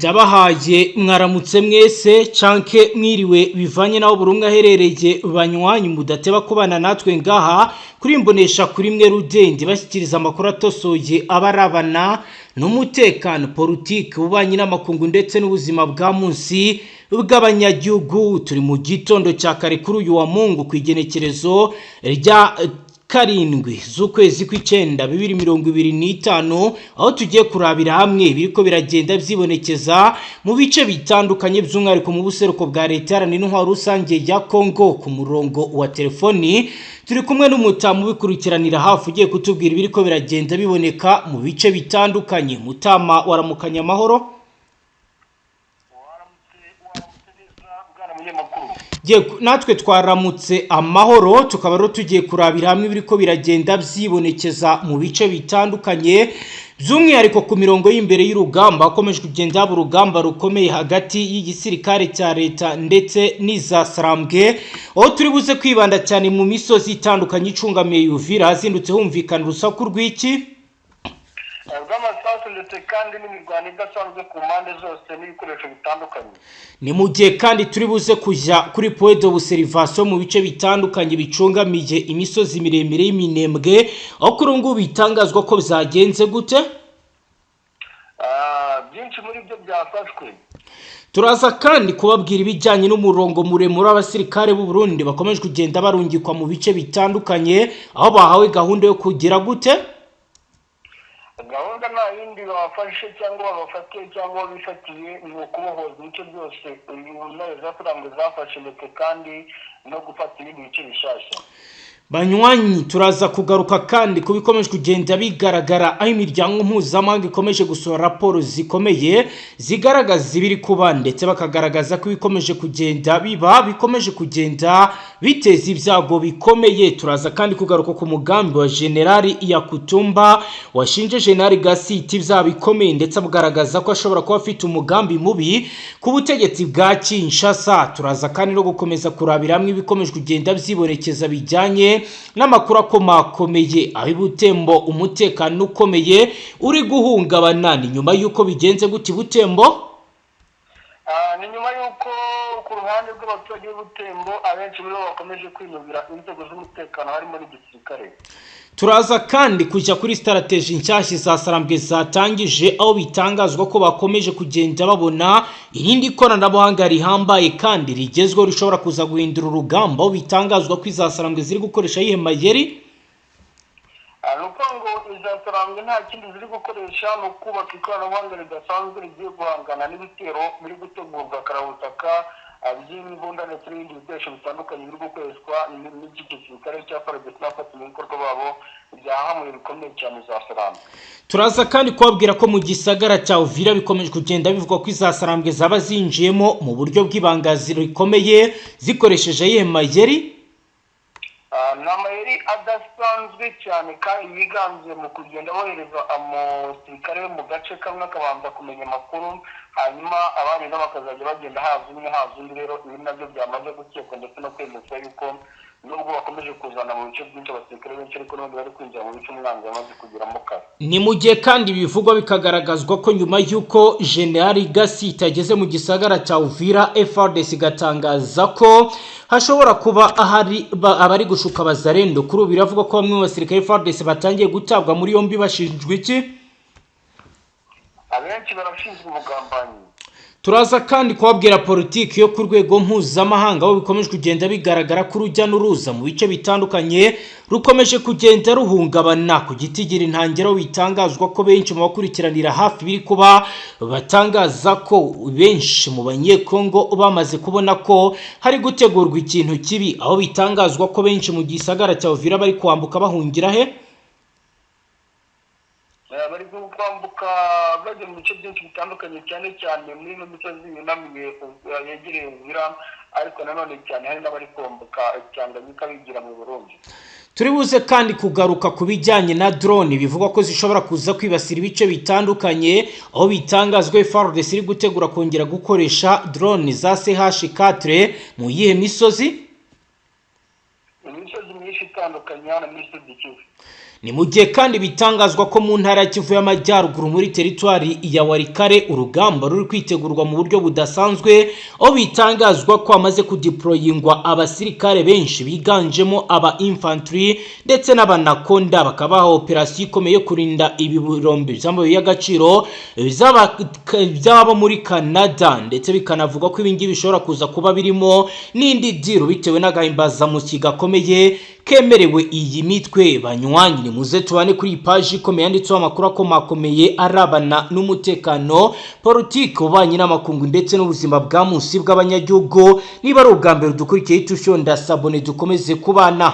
Ndabahaye mwaramutse mwese canke mwiriwe, bivanye naho buri umwe aherereye. Banywanyi mudateba kubana natwe ngaha kuri Imbonesha kuri mwe rudende, bashyikiriza amakuru atosoye abarabana n'umutekano, politiki, ububanyi n'amakungu ndetse n'ubuzima bwa munsi bw'abanyagihugu. Turi mu gitondo cya kare kuri uyu wa Mungu, ku igenekerezo rya 7 z'ukwezi kw'icyenda 2025, aho tugiye kurabira hamwe ibiriko biragenda byibonekeza mu bice bitandukanye, by'umwihariko mu buseruko bwa Leta Iharanira Intwaro Rusange ya Kongo. Ku murongo wa telefoni turi kumwe n'umutamu ubikurikiranira hafi, ugiye kutubwira ibiriko biragenda biboneka mu bice bitandukanye. Mutama, waramukanya amahoro? Waramutse, waramutse neza, bwana munyamakuru. Natwe twaramutse amahoro. Tukaba rero tugiye kurabira hamwe ibiriko biragenda byibonekeza mu bice bitandukanye, by'umwihariko ku mirongo y'imbere y'urugamba. Hakomeje kugenda haba urugamba rukomeye hagati y'igisirikare cya leta ndetse n'iza Sarambwe, aho turi buze kwibanda cyane mu misozi itandukanye icungamiye Uvira. Hazindutse humvikana urusaku rw'iki? Rw'amasasu, ndetse kandi n'imirwano idasanzwe ku mpande zose n'ibikoresho bitandukanye. Ni mu gihe kandi turi buze kujya kuri point d'observation mu bice bitandukanye bicungamiye imisozi miremire y'Iminembwe, aho kuri ubu ngubu bitangazwa ko byagenze gute? Byinshi muri byo byafashwe. Turaza kandi kubabwira ibijyanye n'umurongo muremure w'abasirikare b'u Burundi bakomeje kugenda barungikwa mu bice bitandukanye, aho bahawe gahunda yo kugira gute? Gahunda nta yindi babafashe cyangwa babafatiye cyangwa bifatiye, ni ukubohoza ibice byose intare za zafashe, ndetse kandi no gufata ibindi bice bishyashya. Banywanyi, turaza kugaruka kandi ku bikomeje kugenda bigaragara, aho imiryango mpuzamahanga ikomeje gusohora raporo zikomeye zigaragaza ibiri kuba, ndetse bakagaragaza ko ibikomeje kugenda biba bikomeje kugenda biteza ibyago bikomeye. Turaza kandi kugaruka ku mugambi wa Generali Yakutumba, washinje Generali Gasiti ibyaha bikomeye, ndetse amugaragaza ko ashobora kuba afite umugambi mubi ku butegetsi bwa Kinshasa. Turaza kandi no gukomeza kurabira hamwe ibikomeje kugenda byibonekeza bijyanye n'amakuru akomakomeye, aho i Butembo umutekano ukomeye uri guhungabana. Ni nyuma y'uko bigenze gute i Butembo? Ni nyuma y'uko ku ruhande rw'abaturage b'Ubutembo abenshi muri bo bakomeje kwinubira inzego z'umutekano, harimo n'igisirikare. Turaza kandi kujya kuri stratégie nshyashya za Sarambwe zatangije, aho bitangazwa ko bakomeje kugenda babona irindi koranabuhanga rihambaye kandi rigezweho rishobora kuza guhindura urugamba, aho bitangazwa ko iza Sarambwe ziri gukoresha yihe mayeri? Ni ukuvuga ngo iza Sarambwe nta kindi ziri gukoresha, ni ukubaka ikoranabuhanga ridasanzwe rigiye guhangana n'ibitero biri gutegurwa karabutaka by'imbunda ndetse n'ibindi bikoresho bitandukanye biri gukoreshwa n'iki gisirikare cya FARDC n'abafatanyabikorwa babo, byahamuye bikomeye cyane za Sarambwe. Turaza kandi kubabwira ko mu gisagara cya Uvira bikomeje kugenda bivugwa ko iza Sarambwe zaba zinjiyemo mu buryo bw'ibanga rikomeye, zikoresheje yihe mayeri? Ni amayeri adasanzwe cyane kandi yiganje mu kugenda bohereza umusirikare we mu gace kamwe, akabanza kumenya amakuru, hanyuma abandi nabo bakazajya bagenda, haza umwe, haza undi. Rero ibi nabyo byamaze gukekwa ndetse no kwemezwa yuko nubwo bakomeje kuzana mu bice byinshi abasirikare benshi, ariko n'ubundi bari kwinjira mu bice umwanzi yamaze kugeramo kare. Ni mu gihe kandi bivugwa bikagaragazwa ko nyuma y'uko General Gasita ageze mu gisagara cya Uvira, FARDC igatangaza ko hashobora kuba ahari abari gushuka Abazarendo. Kuri ubu biravuga ko bamwe mu basirikare FARDC batangiye gutabwa muri yombi. Bashinjwa iki? Abenshi barashinzwe ubugambanyi. Turaza kandi kubabwira politiki yo ku rwego mpuzamahanga, aho bikomeje kugenda bigaragara ko urujya n'uruza mu bice bitandukanye rukomeje kugenda ruhungabana ku gitigira intangiro. Bitangazwa ko benshi mu bakurikiranira hafi biri kuba batangaza ko benshi mu Banyekongo bamaze kubona ko hari gutegurwa ikintu kibi, aho bitangazwa ko benshi mu gisagara cya Uvira bari kwambuka bahungira he? Bari kwambuka bajya mu bice byinshi bitandukanye, cyane cyane muri ino misozi yunamiye yegereye Uvira, ariko nanone cyane hari n'abari kwambuka Tanganyika bigira mu Burundi. Turi buze kandi kugaruka ku bijyanye na drone bivugwa ko zishobora kuza kwibasira ibice bitandukanye, aho bitangazwa FARDC iri gutegura kongera gukoresha drone za CH4 mu yihe misozi? Imisozi myinshi itandukanye hano muri Sud Kivu. Ni mu gihe kandi bitangazwa ko mu ntara ya Kivu y'Amajyaruguru, muri teritwari ya Walikale, urugamba ruri kwitegurwa mu buryo budasanzwe, aho bitangazwa ko hamaze kudeployingwa abasirikare benshi biganjemo aba infantry ndetse n'abanakonda, bakabaha operasiyo ikomeye yo kurinda ibi birombe by'amabuye y'agaciro by'abo muri Canada. Ndetse bikanavugwa ko ibingibi bishobora kuza kuba birimo n'indi deal bitewe n'agahimbazamusyi gakomeye kemerewe iyi mitwe. Banywanyi, ni muze tubane kuri iyi paji ikomeye yanditseho amakuru akomakomeye arabana n'umutekano, politiki, ububanyi n'amakungu ndetse n'ubuzima bwa munsi bw'abanyagihugu. Niba ari ubwa mbere dukurikiye, itushonda s'abonner, dukomeze kubana.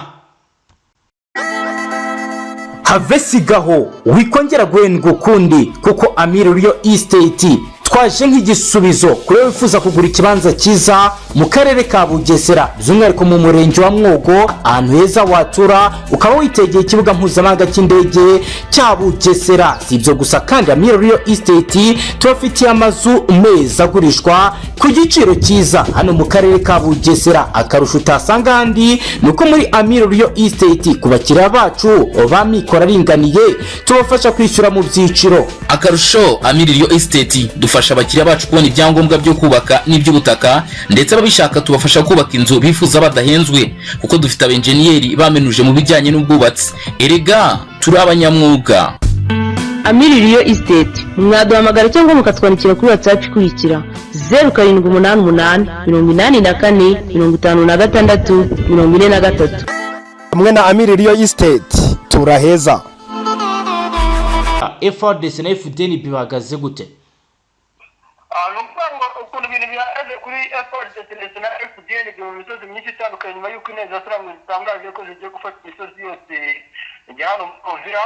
Have sigaho, wikongera guhendwa ukundi, kuko Amiri Real Estate twaje nk'igisubizo kuri wowe wifuza kugura ikibanza cyiza mu karere ka Bugesera, by'umwihariko mu murenge wa Mwogo, ahantu heza watura ukaba witegeye ikibuga mpuzamahanga cy'indege cya Bugesera. Si ibyo gusa kandi, Amiri Real Estate tubafitiye amazu meza agurishwa ku giciro cyiza hano mu karere ka Bugesera. Akarusho utasanga ahandi ni uko muri Amiri Real Estate, ku bakiriya bacu ba mikoro aringaniye, tubafasha kwishyura mu byiciro. Akarusho, Amiri Real Estate dufasha abakiriya bacu kubona ibyangombwa byo kubaka n'iby'ubutaka, ndetse ababishaka tubafasha kubaka inzu bifuza badahenzwe, kuko dufite abenjeniyeri bamenuje mu bijyanye n'ubwubatsi. Erega turi abanyamwuga. Amiri Real Estate, mwaduhamagara cyangwa mukatwandikira kuri WhatsApp ikurikira: 0788845643. Hamwe na Amiri Real Estate turaheza. FARDC na FDNB bahagaze gute? Ni ukuvuga ngo ukuntu ibintu bihagaze kuri FARDC ndetse na FDN mu misozi myinshi itandukanye, nyuma y'uko inteko za Sarambwe zitangaje ko zigiye gufata imisozi yose ijya hano muri Uvira.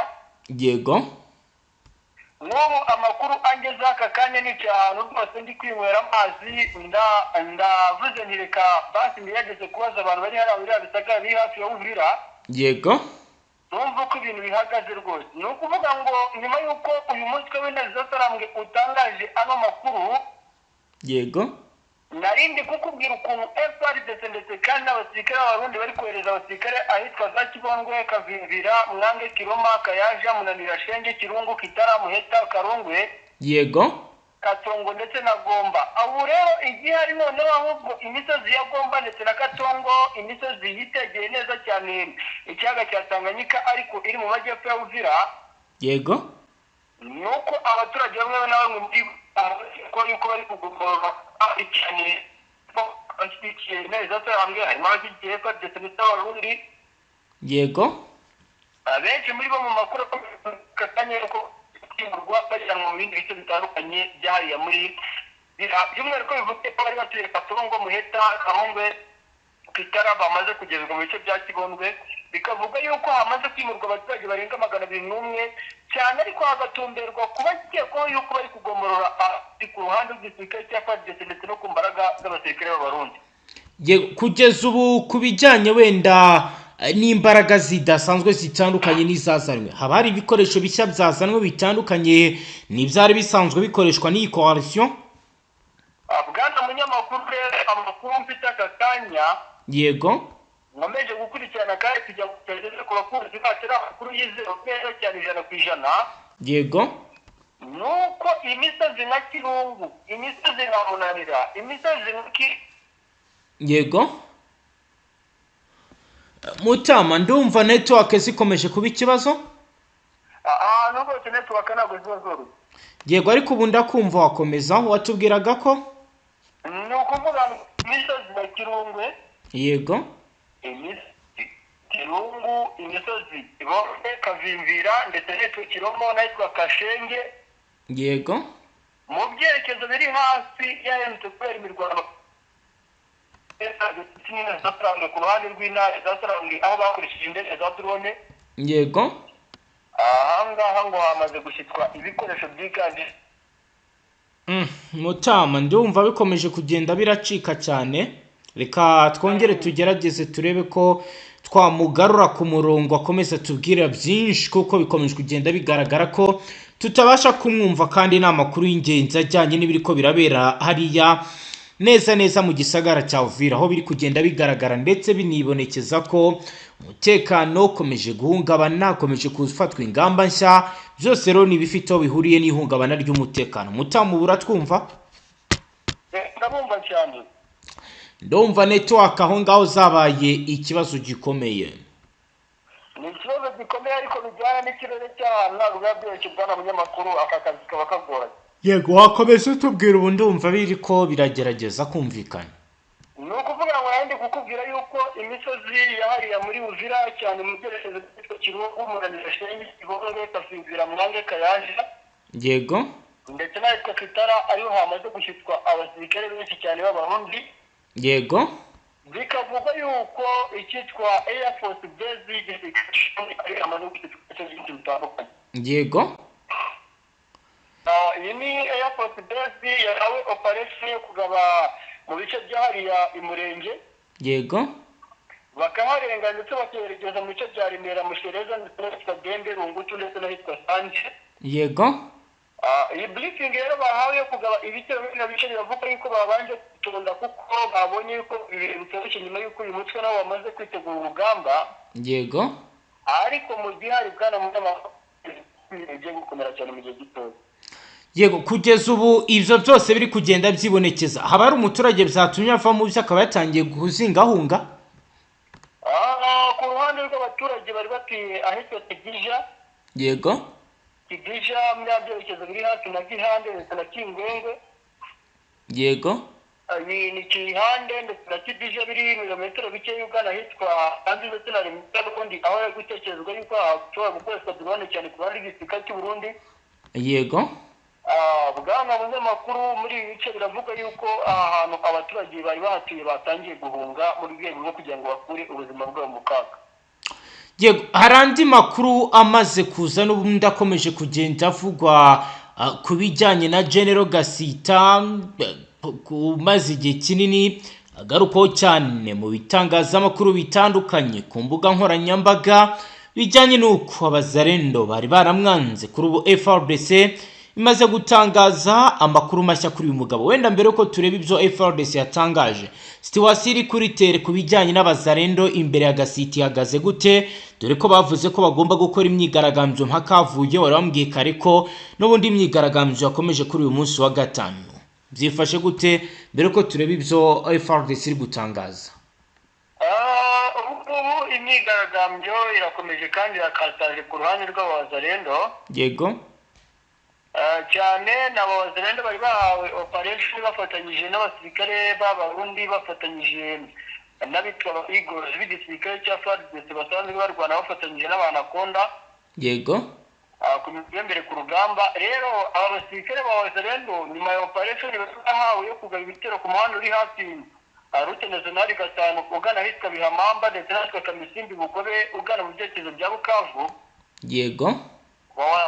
Nk'ubu amakuru angeze aka kanya, nicaye ahantu rwose ndi kwinywera amazi, ndavuze nti reka basi ngerageze kubaza abantu bari hariya biriya bisagara biri hafi ya Uvira, numva uko ibintu bihagaze rwose. Ni ukuvuga ngo nyuma y'uko uyu mutwe w'intare za Sarambwe utangaje ano makuru, narindi kukubwira ukuntu FARDC ndetse kandi n'abasirikare b'Abarundi bari kohereza abasirikare ahitwa za Kibongwe, Kavimvira, Mwange, Kiroma, Kayaja, Munanira, Shenge, Kirungu, Kitara, Muheta, Karungwe, Katongo ndetse na Gomba. Ubu rero igihari noneho ahubwo imisozi ya Gomba ndetse na Katongo, imisozi yitegeye neza cyane ikiyaga cya Tanganyika ariko iri mu majyepfo ya Uvira, ni uko abaturage bamwe na bamwe muri ko yuko bari kugomba cyane bashyigikiye intare za Sarambwe, harimo abashyigikiye FARDC ndetse n'Abarundi. Abenshi muri bo mu makuru akanya yuko kwimurwa bajyanwa mu bindi bice bitandukanye byahariya muri by'umwihariko bivuze ko bari batuye Katongo, Muheta, Karongwe, Kitara, bamaze kugezwa mu bice bya Kibondwe. Bikavuga yuko hamaze kwimurwa abaturage barenga 201 cyane, ariko hagatumberwa kuba bakekwaho yuko bari kugomorora ku ruhande rw'igisirikare cya FARDC ndetse no ku mbaraga z'abasirikare b'Abarundi. Kugeza ubu, ku bijyanye wenda n'imbaraga zidasanzwe zitandukanye n'izazanywe, haba hari ibikoresho bishya byazanwe bitandukanye n'ibyari bisanzwe bikoreshwa n'iyi coalition? Bwana munyamakuru, rero amakuru mfite aka kanya nkomeje gukurikirana kandi kugira ngo tugeze ku bakunzi bacu ari amakuru yizewe neza cyane 100%, nuko imisozi nka Kirungu, imisozi nka Munanira, imisozi nka Yego Mutama, ndumva network zikomeje kuba ikibazo. Ahantu rwose network ntabwo ziba zoroshye. Yego, ariko ubu ndakumva, wakomeza watubwiraga ko Ni ukuvuga ngo imisozi ya Kirungwe, imisozi Kirungu, imisozi Ibombe, Kavimvira ndetse n'ahitwa Kiromo n'ahitwa Kashenge, mu byerekezo biri hafi yaherutse kubera imirwano za ku ruhande rw'intare za Sarambwe, aho bakoresheje indege za drone. Ahangaha ngo hamaze gushyitwa ibikoresho byiganje Mutama, ndumva bikomeje kugenda biracika cyane. Reka twongere tugerageze turebe ko twamugarura ku murongo, akomeza tubwira byinshi, kuko bikomeje kugenda bigaragara ko tutabasha kumwumva, kandi ni amakuru y'ingenzi ajyanye n'ibiri ko birabera hariya. neza neza mu gisagara cya Uvira, aho biri kugenda bigaragara ndetse binibonekeza ko umutekano ukomeje guhungabana, ukomeje gufatwa ingamba nshya. Byose rero ni ibifite aho bihuriye n'ihungabana ry'umutekano. Mutamu, buratwumva? Ndabumva cyane. Ndumva network aho ngaho zabaye ikibazo gikomeye. Ni ikibazo gikomeye, ariko bijyana n'ikirere cy'ahantu ntabwo biba byoroshye, bwana munyamakuru, aka kazi kaba kagoranye. Yego, wakomeza utubwira, ubu ndumva biri ko biragerageza kumvikana. Ni ukuvuga ngo nari ndi kukubwira yuko imisozi yahariya muri Uvira, cyane mu byerekezo byitwa Kirungu, Munanira, Shengi, Kibonge, Kasinzira, Mwange, Kayaja ndetse n'ahitwa Kitara, ariho hamaze gushyitswa abasirikare benshi cyane b'Abarundi. Bikavugwa yuko icyitwa Air Force Base y'igisirikare ari hamaze gushyitswa ibice byinshi bitandukanye. Iyi ni Air Force Base yahawe operation yo kugaba mu bice byahariya imurenge, bakaharenga ndetse bakerekeza mu bice bya Remera, Mushereza, ndetse n'ahitwa Dembe, Rungutu, ndetse n'ahitwa Sanje. Iyi briefing rero bahawe yo kugaba ibitero muri bino bice, biravuga yuko babanje kwitonda kuko babonye yuko ibintu bitoroshye nyuma y'uko uyu mutwe nawo wamaze kwitegura urugamba. Ariko mu gihe hari, bwana munyamakuru, ibintu bigiye gukomera cyane mu gihe gitoya. Yego, kugeza ubu ibyo byose biri kugenda byibonekeza, haba hari umuturage byatumye ava mu byo akaba yatangiye kuzingahunga? Ku ruhande rw'abaturage bari batuye ahitwa Kigija, Kigija muri byerekezo biri hafi na Gihande ndetse na Kingwengwe. Ni Kihande ndetse na Kidija biri ibirometero bike ugana ahitwa Hanze ndetse na Remera, n'ubundi aho hari gutekerezwa yuko hashobora gukoreshwa drone cyane ku ruhande rw'igisirikare cy'u Burundi. Bwana munyamakuru, muri ibi bice biravuga yuko aha hantu abaturage bari bahatuye batangiye guhunga mu rwego rwo kugira ngo bakure ubuzima bwabo mu kaga. Yego, hari andi makuru amaze kuza n'ubundi akomeje kugenda avugwa ku bijyanye na General Gasita, umaze igihe kinini agarukaho cyane mu bitangazamakuru bitandukanye, ku mbuga nkoranyambaga, bijyanye n'uko Abazarendo bari baramwanze. Kuri ubu FARDC imaze gutangaza amakuru mashya kuri uyu mugabo. Wenda mbere yuko tureba ibyo FARDC yatangaje, situation iri kuri terrain ku bijyanye n'Abazarendo imbere ya Gasiti ihagaze gute? Dore ko bavuze ko bagomba gukora imyigaragambyo mpaka havuye. Wari wambwiye kare ko n'ubundi imyigaragambyo yakomeje kuri uyu munsi wa gatanu. Byifashe gute mbere ko tureba ibyo FARDC iri gutangaza? Ubu ngubu imyigaragambyo irakomeje kandi irakataje ku ruhande rw'Abazarendo. Cyane ni Abazarendo bari bahawe operation bafatanyije n'abasirikare b'Abarundi, bafatanyije n'abitwa Eagles b'igisirikare cya FARDC basanzwe barwana bafatanyije n'Abanakonda ku migendere ku rugamba. Rero aba basirikare ba Wazalendo, nyuma ya operation bari bahawe yo kugaba ibitero ku muhanda uri hafi route nationale 5 ugana ahitwa Bihamamba ndetse n'ahitwa Kamisimbi Bugobe ugana mu byerekezo bya Bukavu,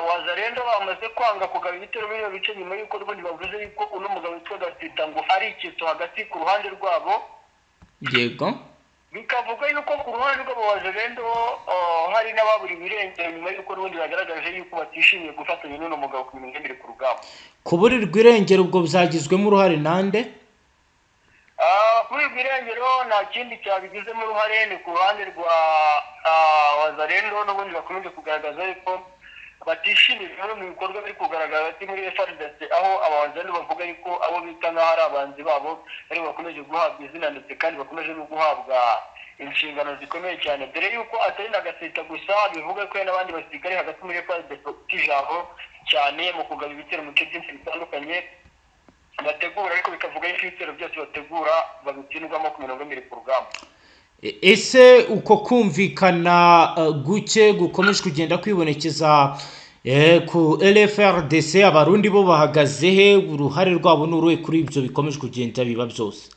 Wazalendo bamaze kwanga kugaba ibitero muri ibyo bice nyuma y'uko n'ubundi bavuze yuko uno mugabo witwa Gatita ngo ari icyitso hagati ku ruhande rwabo. Bikavuga yuko ku ruhande rw'Abawazalendo hari n'ababuriwe irengero nyuma y'uko n'ubundi bagaragaje yuko batishimiye gufatanya n'uno mugabo ku migendere ku rugamba. Kuburirwa irengero ubwo byagizwemo uruhare nande? Kuburirwa irengero nta kindi cyabigizemo uruhare, ni ku ruhande rwa Wazalendo n'ubundi bakomeje kugaragaza yuko batishimiye bimwe mu bikorwa biri kugaragara hagati muri FARDC, aho Abawazalendo bavuga yuko abo bita nk'aho ari abanzi babo aribo bakomeje guhabwa izina ndetse kandi bakomeje no guhabwa inshingano zikomeye cyane, dore yuko atari na Gasita gusa, bivuga ko hari n'abandi basirikare hagati muri FARDC bafite ijambo cyane mu kugaba ibitero mu bice byinshi bitandukanye bategura, ariko bikavuga yuko ibitero byose bategura babitsindwamo ku mirongo imbere ku rugamba. Ese uko kumvikana guke gukomeje kugenda kwibonekeza ku LFRDC, Abarundi bo bahagaze he? Uruhare rwabo ni uruhe kuri ibyo bikomeje kugenda biba byose?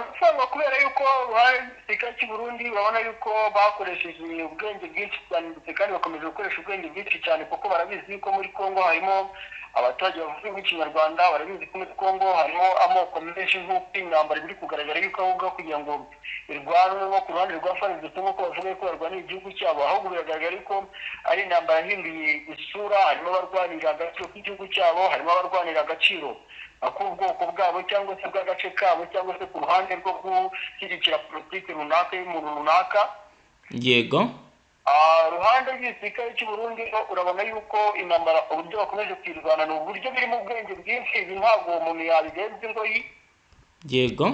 Usanga kubera yuko uruhare rw'igisirikare cy'u Burundi, urabona yuko bakoresheje ubwenge bwinshi cyane ndetse kandi bakomeje gukoresha ubwenge bwinshi cyane, kuko barabizi yuko muri Congo harimo abaturage bavuga nk'Ikinyarwanda, barabizi ko muri Congo harimo amoko menshi, nk'uko intambara biri kugaragara yuko ahubwo kugira ngo irwanwe nko ku ruhande rwa FARDC, nk'uko bavuga yuko barwanira igihugu cyabo, ahubwo biragaragara yuko ari intambara yahinduye isura. Harimo abarwanira agaciro k'igihugu cyabo, harimo abarwanira agaciro k'ubwoko bwabo cyangwa se bw'agace kabo cyangwa se ku ruhande rwo gushyigikira politiki runaka y'umuntu runaka. Yego. Ruhande rw'igisirikare cy'u Burundi ho urabona yuko intambara uburyo bakomeje kuyirwana ni uburyo birimo ubwenge bwinshi. Ibi ntabwo uwo muntu yabigenza ingoyi. Yego.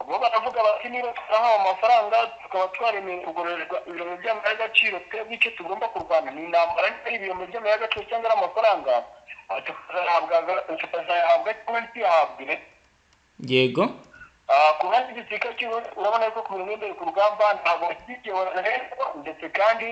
Bo baravuga bati niba twarahawe amafaranga, tukaba twaremeye kugororerwa ibirombe by'amabuye y'agaciro, twebwe icyo tugomba kurwana ni intambara. Niba ari ibirombe by'amabuye y'agaciro cyangwa ari amafaranga, tukazayahabwa cyangwa ntiyahabwe. Yego. Ku ruhande rw'igisirikare cy'u Burundi urabona yuko ku mirongo y'imbere ku rugamba ntabwo bashyigikiye Wazalendo, ndetse kandi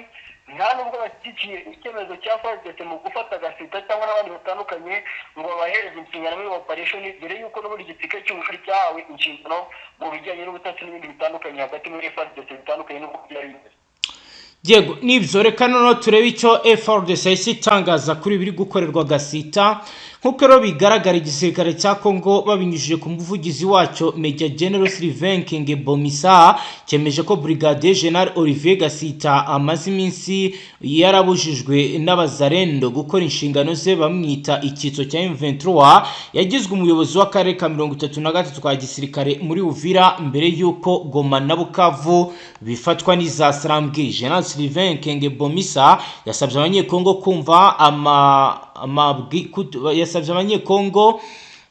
nta nubwo bashyigikiye icyemezo cya FARDC mu gufata Gasita cyangwa n'abandi batandukanye ngo babahereze inshingano muri operation, dore yuko n'ubundi igisirikare cy'u Burundi cyahawe inshingano mu bijyanye n'ubutasi n'ibindi bitandukanye hagati muri FARDC bitandukanye n'uko byari bimeze. Yego, nibyo. Reka noneho turebe icyo FARDC yahise itangaza kuri biri gukorerwa Gasita. Nk'uko rero bigaragara, igisirikare cya Congo babinyujije ku muvugizi wacyo Major General Sylvain Ekenge Bomisa cyemeje ko Brigadier General Olivier Gasita amaze iminsi yarabujijwe n'abazarendo gukora inshingano ze, bamwita icyitso cya M23. Yagizwe umuyobozi w'akarere ka 33 ka gisirikare muri Uvira mbere y'uko Goma na Bukavu bifatwa n'iza Sarambwe. General Sylvain Ekenge Bomisa yasabye abanyekongo kumva ama amabwi yasabye abanyekongo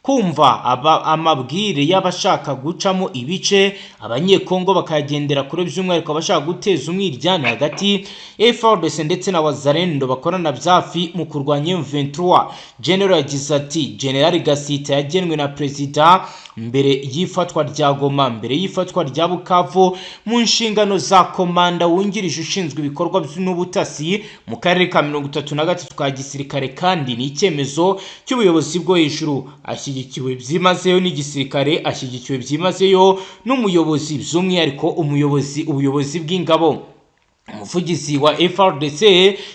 kumva amabwire y'abashaka gucamo ibice abanyekongo bakayagendera kure, by'umwihariko abashaka guteza umwiryane hagati ya FARDC ndetse na Wazalendo bakorana byafi mu kurwanya M23. General yagize ati: "General Gasita yagenwe na Perezida mbere y'ifatwa rya Goma, mbere y'ifatwa rya Bukavu, mu nshingano za komanda wungirije ushinzwe ibikorwa n'ubutasi mu karere ka 33 ka gisirikare, kandi ni icyemezo cy'ubuyobozi bwo hejuru. Ashyigikiwe byimazeyo n'igisirikare, ashyigikiwe byimazeyo n'umuyobozi, by'umwihariko ubuyobozi bw'ingabo." Umuvugizi wa FARDC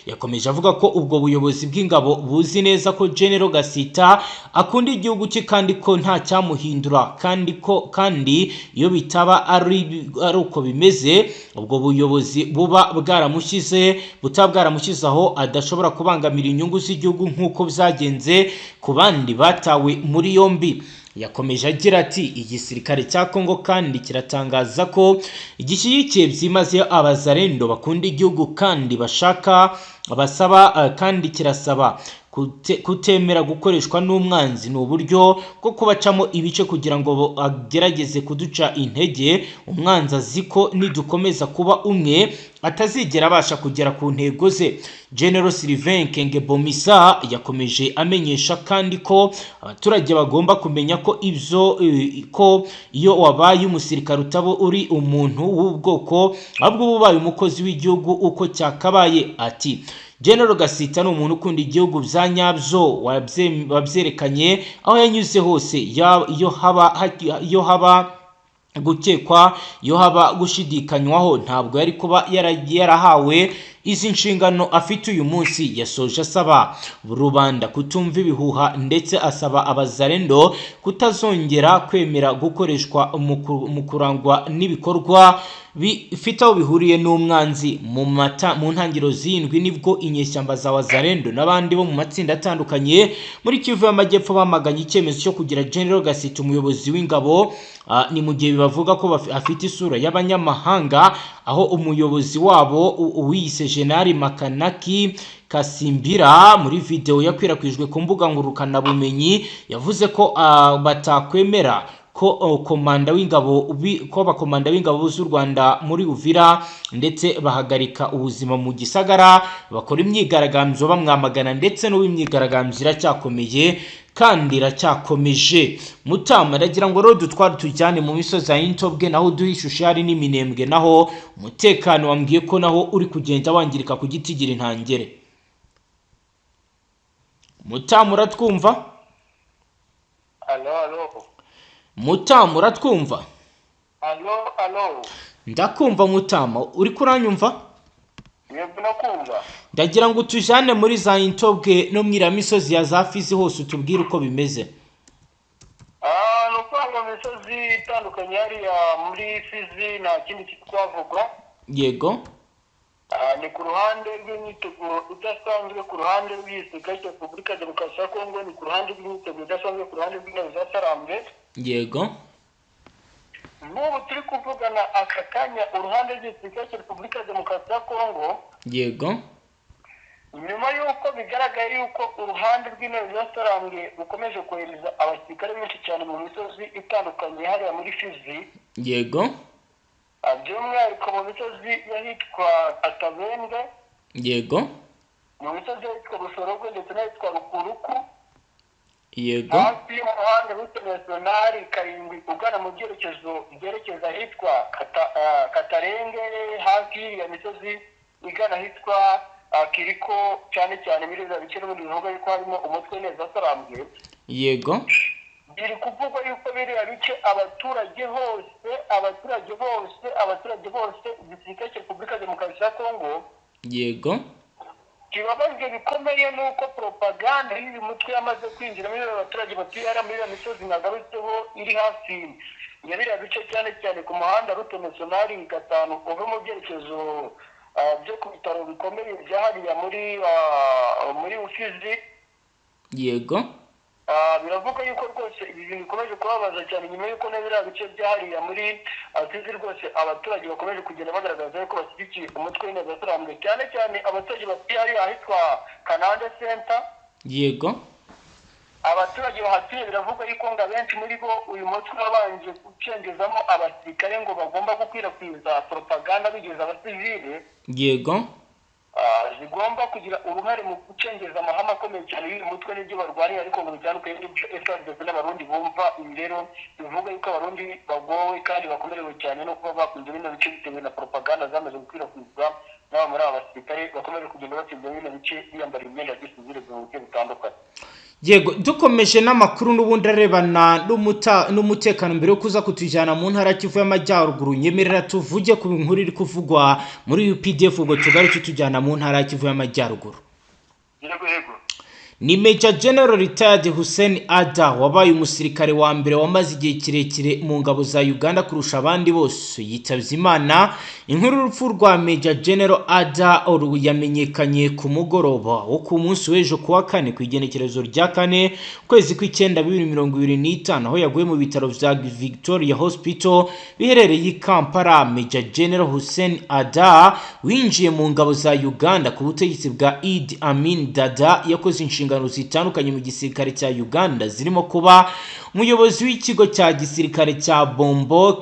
yakomeje avuga ko ubwo buyobozi bw'ingabo buzi neza ko General Gasita akunda igihugu cye kandi ko nta cyamuhindura, kandi ko kandi iyo bitaba ari uko bimeze, ubwo buyobozi buba bwaramushyize butaba bwaramushyize aho adashobora kubangamira inyungu z'igihugu nk'uko byagenze ku bandi batawe muri yombi. Yakomeje agira ati: "Igisirikare cya Congo kandi kiratangaza ko gishyigikiye byimazeyo abazarendo bakunda igihugu kandi bashaka basaba kandi kirasaba kutemera gukoreshwa n'umwanzi. Ni uburyo bwo kubacamo ibice kugira ngo agerageze kuduca intege. Umwanzi azi ko nidukomeza kuba umwe atazigera abasha kugera ku ntego ze." General Sylvain Ekenge Bomisa yakomeje amenyesha kandi ko abaturage bagomba kumenya ko ibyo ko iyo wabaye umusirikare utaba uri umuntu w'ubwoko, ahubwo uba ubaye umukozi w'igihugu uko cyakabaye. Ati: "General Gasita ni umuntu ukunda igihugu bya nyabyo, wabyerekanye aho yanyuze hose. Iyo haba gukekwa, iyo haba gushidikanywaho, ntabwo yari kuba yarahawe izi nshingano afite uyu munsi." Yasoje asaba rubanda kutumva ibihuha, ndetse asaba abazarendo kutazongera kwemera gukoreshwa mu kurangwa n'ibikorwa bifite aho bihuriye n'umwanzi. Mu mata mu ntangiriro z'indwi nibwo inyeshyamba za Wazarendo n'abandi bo mu matsinda atandukanye muri Kivu y'Amajyepfo bamaganye icyemezo cyo kugira General Gasita umuyobozi w'ingabo. Ni mu gihe bavuga ko afite isura y'abanyamahanga, aho umuyobozi wabo uwiyise General Makanaki Kasimbira muri video yakwirakwijwe ku mbuga ngurukanabumenyi yavuze ko batakwemera ko komanda w'ingabo ko abakomanda b'ingabo z'u Rwanda muri Uvira, ndetse bahagarika ubuzima mu gisagara, bakora imyigaragambyo bamwamagana, ndetse n'ubu imyigaragambyo iracyakomeye kandi iracyakomeje. Mutama, ndagira ngo rero dutware tujyane mu misozi ya Intobwe, naho uduhe ishusho hari n'iminembwe, naho umutekano wambwiye ko naho uri kugenda wangirika ku giti gira intangere. Mutama, uratwumva? Alo, alo. Mutama, uratwumva? Alo, alo. Ndakumva Mutama, uri kuranyumva? Yego, nakumva. Ndagira ngo utujyane muri za Intobwe no mu iriya misozi ya za Fizi hose, utubwire uko bimeze. Ni ukuvuga ngo imisozi itandukanye hariya muri Fizi nta kindi kitwavugwa. Yego. Ni ku ruhande rw'imyiteguro idasanzwe ku ruhande rw'igisirikare cya Repubulika ya Demokarasi ya Kongo, ni ku ruhande rw'imyiteguro idasanzwe ku ruhande rw'ingabo za Sarambwe. Yego. N'ubu turi kuvugana aka kanya, uruhande rw'igisirikare cya Repubulika ya Demokarasi ya Kongo, Yego. nyuma y'uko bigaragaye y'uko uruhande rw'intebe za Sarambwe rukomeje kohereza abasirikare benshi cyane mu misozi itandukanye hariya muri Fizi, Yego. By'umwihariko mu misozi y'ahitwa Katabende, Yego. mu misozi y'ahitwa Busorogwe ndetse n'ahitwa Rukuruku, Yego. hafi y'umuhanda route nationale 7 ugana mu byerekezo byerekeza ahitwa Katarenge, hafi y'iriya misozi igana ahitwa Kiriko, cyane cyane muri biriya bice n'ubundi bivuga yuko harimo umutwe neza Sarambwe. Yego. Biri kuvugwa yuko biriya bice abaturage hose, abaturage bose, abaturage bose, igisirikare cya Repubulika ya Demokarasi ya Kongo Yego. kibabajwe bikomeye n'uko propaganda y'uyu mutwe yamaze kwinjira muri biriya baturage batuye hariya muri iriya misozi nagarutseho iri hafi ya biriya bice, cyane cyane ku muhanda route nationale 5 uva mu byerekezo byo ku bitaro bikomeye bya hariya muri Rusizi. Yego. Biravuga yuko rwose ibi bintu bikomeje kubabaza cyane nyuma y'uko na biriya bice bya hariya muri Fizi rwose abaturage bakomeje kugenda bagaragaza yuko bashyigikiye umutwe w'intebe za Sarambwe, cyane cyane abaturage batuye hariya ahitwa Kanande Center. Yego. Abaturage bahatuye biravugwa yuko ngo abenshi muri bo uyu mutwe wabanje gucengezamo abasirikare ngo bagomba gukwirakwiza propaganda bigeza abasivile, Yego. zigomba kugira uruhare mu gucengeza amahame akomeye cyane y'uyu mutwe n'ibyo barwaniye, ariko ngo bitandukanye n'ibyo FARDC n'Abarundi bumva. Ibi rero bivuga yuko Abarundi bagowe kandi bakomerewe cyane no kuba bakunze bino bice bitewe na propaganda zamaze gukwirakwizwa n'aba muri aba basirikare bakomeje kugenda batsinda bino bice biyambara imyenda ya gisivile mu buryo butandukanye. Yego, dukomeje n'amakuru n'ubundi arebana n'umutekano, mbere yo kuza kutujyana mu ntara Kivu y'Amajyaruguru, nyemerera tuvuge ku nkuru iri kuvugwa muri UPDF, ubwo tugaruke tujyana mu ntara Kivu y'Amajyaruguru. Yego, yego. Ni Major General Retired Hussein Ada wabaye umusirikare wa mbere wamaze igihe kirekire mu ngabo za Uganda kurusha abandi bose yitabye Imana. Inkuru y'urupfu rwa Major General Ada Oru yamenyekanye ku mugoroba wo ku munsi w'ejo kuwa kane, ku igenekerezo rya 4 ukwezi kw'icyenda 2025, aho yaguye mu bitaro vya Victoria Hospital biherereye i Kampala. Major General Hussein Ada winjiye mu ngabo za Uganda ku butegetsi bwa Idi Amin Dada, yakoze inshingano zitandukanye mu gisirikare cya Uganda, zirimo kuba umuyobozi w'ikigo cya gisirikare cya Bombo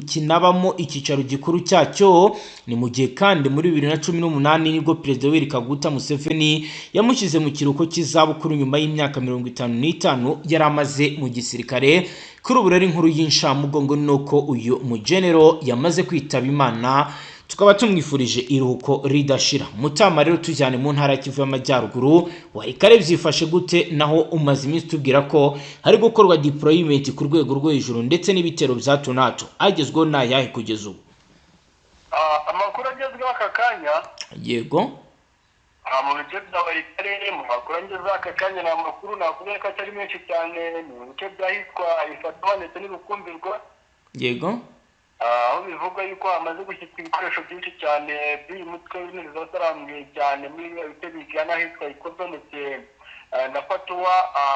kinabamo icyicaro gikuru cyacyo. Ni mu gihe kandi muri 2018 nibwo Perezida Yoweri Kaguta Museveni yamushyize mu kiruhuko cy'izabukuru nyuma y'imyaka 55 yari amaze mu gisirikare. Kuri ubu rero inkuru y'inshamugongo ni uko uyu mugenero yamaze kwitaba Imana, tukaba tumwifurije iruhuko ridashira. Mutama, rero tujyane mu ntara ya Kivu y'Amajyaruguru, Walikale byifashe gute? Naho umaze iminsi tubwira ko hari gukorwa deployment ku rwego rwo hejuru ndetse n'ibitero bya hato na hato, agezweho ni ayahe kugeza ubu? Amakuru agezweho aka kanya, Yego. Mu bice bya Walikale, mu makuru agezweho aka kanya, ni amakuru nakubwira ko atari menshi cyane, ni mu bice by'ahitwa Ifatwa ndetse n'Ibukumbirwa, Yego. Aho bivugwa yuko hamaze gushyirwa ibikoresho byinshi cyane by'uyu mutwe w'intebe za Sarambwe, cyane muri biriya bice bigana ahitwa Ikoto ndetse na Fatuwa.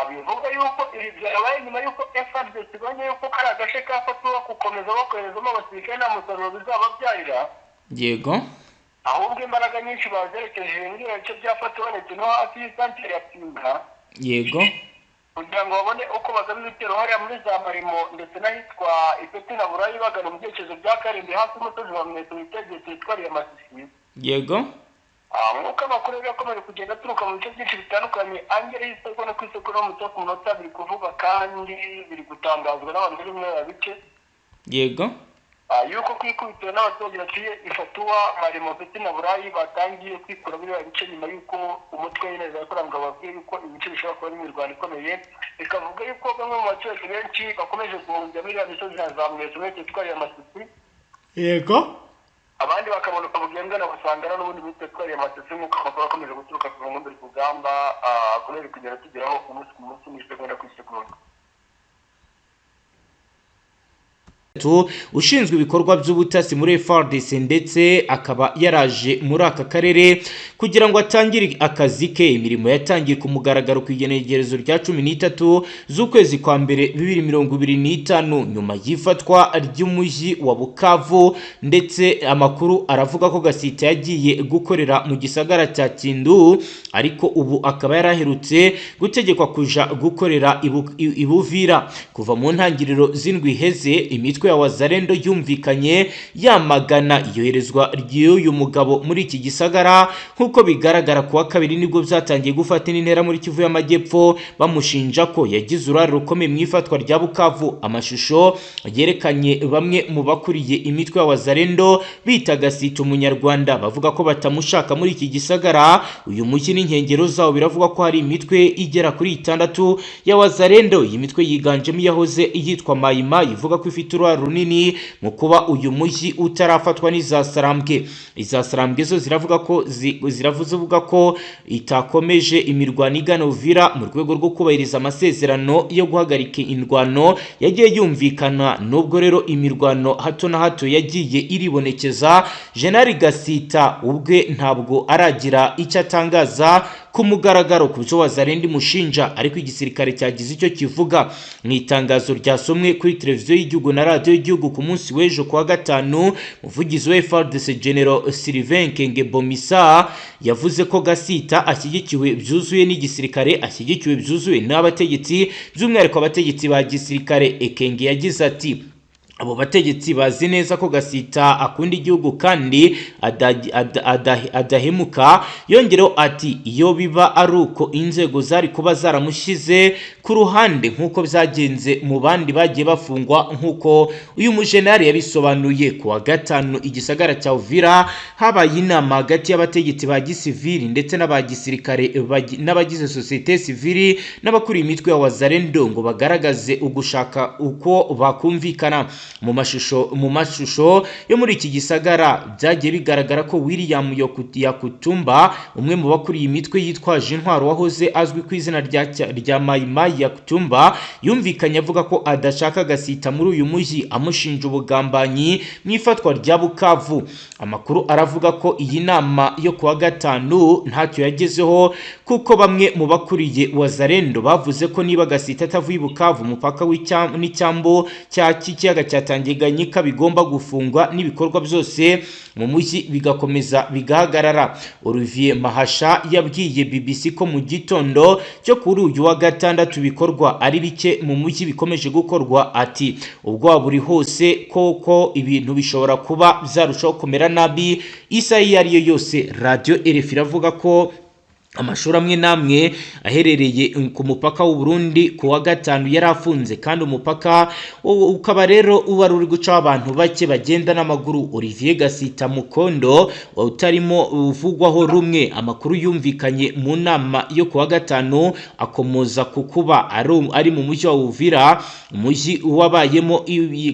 Bivugwa yuko ibi byabaye nyuma y'uko FARDC ibonye yuko kari agace ka Fatuwa gukomeza bakoherezamo abasirikare nta musaruro bizababyarira, Yego. ahubwo imbaraga nyinshi bazerekeje muri biriya bice bya Fatuwa ndetse no hafi y'isantere ya Pinga, Yego. kugira ngo babone uko bagaba ibitero hariya muri za Marimo ndetse n'ahitwa Ipeti na Burayi, bagana mu byerekezo bya Karindwi hafi y'umusozi wa Mweto witegeye teritwari ya Masisi. Yego. Nk'uko amakuru rero akomeje kugenda aturuka mu bice byinshi bitandukanye angera y'isegonda ku isegonda, umunota ku munota, biri kuvugwa kandi biri gutangazwa n'abantu bari muri aba bice, Yego. Yuko ku ikubitiro n'abaturage batuye Ifatuwa, Marimo ndetse na Burayi batangiye kwikura muri biriya bice nyuma y'uko umutwe w'intebe za Sarambwe bababwiye yuko ibice bishobora kuba imirwano ikomeye. Bikavuga yuko bamwe mu baturage benshi bakomeje guhungira muri iriya misozi ya za Mweso muri teritwari ya Masisi, Yego. abandi bakamanuka Bugendana basangana n'ubundi muri teritwari ya Masisi, nk'uko amakuru akomeje guturuka ku nkombe rugamba akomeje kugenda tugeraho umunsi ku munsi n'isegonda ku isegonda. Ushinzwe ibikorwa by'ubutasi muri FARDC, ndetse akaba yaraje muri aka karere kugira ngo atangire akazi ke. Imirimo yatangiye ku mugaragaro ku igenekerezo rya 13 z'ukwezi kwa mbere 2025, nyuma y'ifatwa ry'umujyi wa Bukavu. Ndetse amakuru aravuga ko Gasita yagiye gukorera mu gisagara cya Kindu, ariko ubu akaba yaraherutse gutegekwa kuja gukorera i Buvira. Kuva mu ntangiriro z'indwi iheze, imitwe ya Wazalendo yumvikanye yamagana iyoherezwa ry'uyu mugabo muri iki gisagara. Nk'uko bigaragara, kuwa kabiri nibwo byatangiye gufata indi ntera muri Kivu y'Amajyepfo, bamushinja ko yagize uruhare rukomeye mu ifatwa rya Bukavu. Amashusho yerekanye bamwe mu bakuriye imitwe ya Wazalendo bita Gasita Umunyarwanda, bavuga ko batamushaka muri iki gisagara. Uyu mujyi n'inkengero zawo biravugwa ko hari imitwe igera kuri itandatu ya Wazalendo. Iyi mitwe yiganjemo iyahoze yitwa Mayima, ivuga ko ifite uruhare runini mu kuba uyu mujyi utarafatwa n'iza Sarambwe. Iza Sarambwe zo ziravuga ko ziravuze ko itakomeje imirwano igana Uvira mu rwego rwo kubahiriza amasezerano yo guhagarika indwano yagiye yumvikana. Nubwo rero imirwano hato na hato yagiye iribonekeza, General Gasita ubwe ntabwo aragira icyo atangaza ku mugaragaro ku byo Wazalendo imushinja, ariko igisirikare cyagize icyo kivuga mu itangazo ryasomwe kuri televiziyo y'igihugu na radiyo y'igihugu ku munsi w'ejo kuwa gatanu. Umuvugizi wa FARDC, General Sylvain Kenge Bomisa, yavuze ko Gasita ashyigikiwe byuzuye n'igisirikare, ashyigikiwe byuzuye n'abategetsi, by'umwihariko abategetsi ba gisirikare. Ekenge yagize ati: "Abo bategetsi bazi neza ko Gasita akunda igihugu kandi adahemuka." Yongereho ati: "Iyo biba ari uko, inzego zari kuba zaramushyize ku ruhande nk'uko byagenze mu bandi bagiye bafungwa." Nk'uko uyu mujenali yabisobanuye, ku wa gatanu igisagara cya Uvira habaye inama hagati y'abategetsi ba gisivili ndetse n'aba gisirikare n'abagize sosiyete sivili n'abakuriye imitwe ya Wazalendo ngo bagaragaze ugushaka uko bakumvikana. Mu mashusho yo muri iki gisagara byagiye bigaragara ko William Yakutumba, umwe mu bakuriye imitwe yitwaje intwaro wahoze azwi ku izina rya Maimai Yakutumba, yumvikanye avuga ko adashaka Gasita muri uyu mujyi, amushinja ubugambanyi mu ifatwa rya Bukavu. Amakuru aravuga ko iyi nama yo kuwa gatanu ntacyo yagezeho, kuko bamwe mu bakuriye Wazalendo bavuze ko niba Gasita atavuye i Bukavu, umupaka n'icyambu cya cy'ikiyaga cya Tanganyika bigomba gufungwa n'ibikorwa byose mu mujyi bigakomeza bigahagarara. Olivier Mahasha yabwiye BBC ko mu gitondo cyo kuri uyu wa gatandatu ibikorwa ari bike mu mujyi bikomeje gukorwa. Ati: "Ubwoba buri hose koko, ibintu bishobora kuba byarushaho kumera nabi isaha iyo ari yo yose." Radiyo RFI iravuga ko amashuri amwe n'amwe aherereye ku mupaka w'u Burundi ku wa gatanu yari afunze, kandi umupaka ukaba rero wari uri gucaho abantu bake bagenda n'amaguru. Olivier Gasita Mukondo utarimo uvugwaho rumwe, amakuru yumvikanye mu nama yo ku wa gatanu akomoza ku kuba ari mu mujyi wa Uvira, umujyi wabayemo,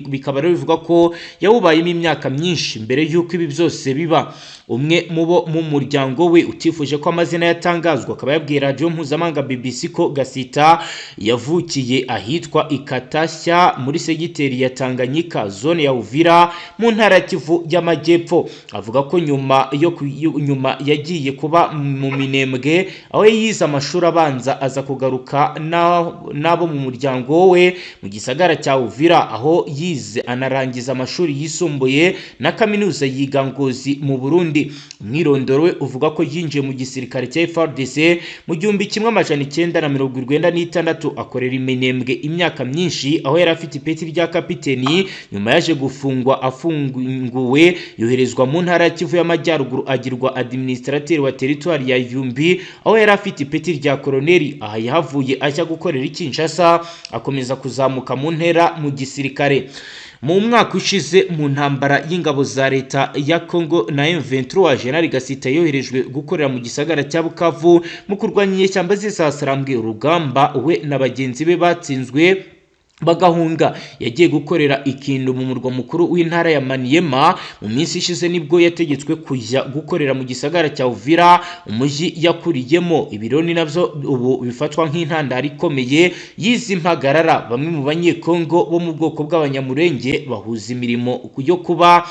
bikaba rero bivuga ko yawubayemo imyaka myinshi mbere y'uko ibi byose biba. Umwe mu bo mu muryango we utifuje ko amazina yatangazwa akaba yabwiye radiyo mpuzamahanga BBC ko Gasita yavukiye ahitwa Ikatashya muri segiteri ya Tanganyika, zone ya Uvira, mu ntara ya Kivu y'Amajyepfo. Avuga ko nyuma yagiye kuba mu Minembwe aho yize amashuri abanza, aza kugaruka n'abo mu muryango we mu gisagara cya Uvira, aho yize anarangiza amashuri yisumbuye na kaminuza yiga Ngozi mu Burundi. Umwirondoro we uvuga ko yinjiye mu gisirikare cya FARDC mu 1996, akorera Iminembwe imyaka myinshi aho yari afite ipeti rya kapiteni. Nyuma yaje gufungwa, afunguwe yoherezwa mu ntara ya Kivu y'Amajyaruguru, agirwa administrateur wa teritwari ya Yumbi aho yari afite ipeti rya koroneri. Aha yahavuye ajya gukorera i Kinshasa, akomeza kuzamuka mu ntera mu gisirikare. Mu mwaka ushize, mu ntambara y'ingabo za leta ya Congo na M23, General Gasita yoherejwe gukorera mu gisagara cya Bukavu mu kurwanya inyeshyamba z'isasarambwe, urugamba we na bagenzi be batsinzwe. Bagahunga. Yagiye gukorera ikintu mu murwa mukuru w'intara ya Maniema. Mu minsi ishize nibwo yategetswe kujya gukorera mu gisagara cya Uvira, umujyi yakuriyemo. Ibiro ni nabyo ubu bifatwa nk'intandaro ikomeye y'izi mpagarara. Bamwe mu Banyekongo bo mu bwoko bw'Abanyamurenge bahuza imirimo yo kuba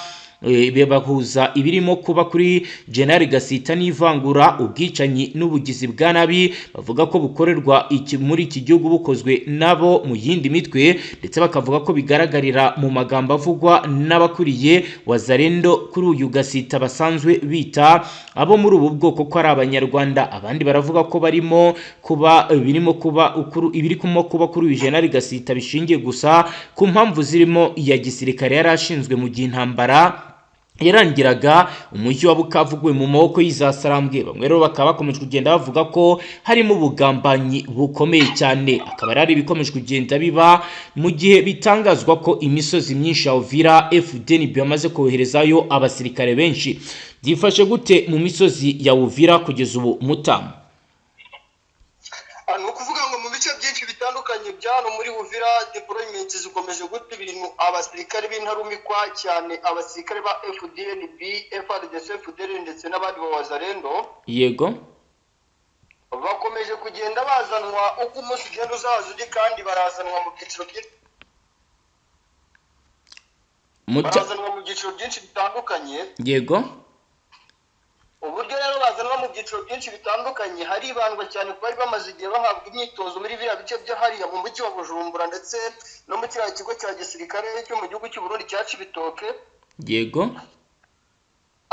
bahuza ibirimo kuba kuri General Gasita n'ivangura, ubwicanyi n'ubugizi bwa nabi bavuga ko bukorerwa muri iki gihugu bukozwe nabo mu yindi mitwe, ndetse bakavuga ko bigaragarira mu magambo avugwa n'abakuriye Wazalendo kuri uyu Gasita basanzwe bita abo muri ubu bwoko ko ari Abanyarwanda. Abandi baravuga ko barimo kuba birimo kuba ibiri kuba kuri uyu General Gasita bishingiye gusa ku mpamvu zirimo iya gisirikare yari ashinzwe mu gihe intambara yarangiraga, umujyi wa Bukavu uguye mu maboko y'izasarambwe. Bamwe rero bakaba bakomeje kugenda bavuga ko harimo ubugambanyi bukomeye cyane, akaba ari ibikomeje kugenda biba mu gihe bitangazwa ko imisozi myinshi ya Uvira FDNB yamaze koherezayo abasirikare benshi. Byifashe gute mu misozi ya Uvira kugeza ubu, Mutamu? Ni ukuvuga ngo mu bice byinshi bitandukanye bya hano muri Uvira, deployment zikomeje guta ibintu. Abasirikare b'intarumikwa, cyane abasirikare ba FDNB, FARDC, FDL ndetse n'abandi ba Wazalendo, bakomeje kugenda bazanwa uko umunsi ugenda uzaza undi, kandi barazanwa mu byiciro byinshi. Barazanwa mu byiciro byinshi bitandukanye. Uburyo rero bazanwa mu byiciro byinshi bitandukanye, haribandwa cyane ku bari bamaze igihe bahabwa imyitozo muri biriya bice byo hariya mu mujyi wa Bujumbura, ndetse no mu kiriya kigo cya gisirikare cyo mu gihugu cy'u Burundi cya Cibitoke.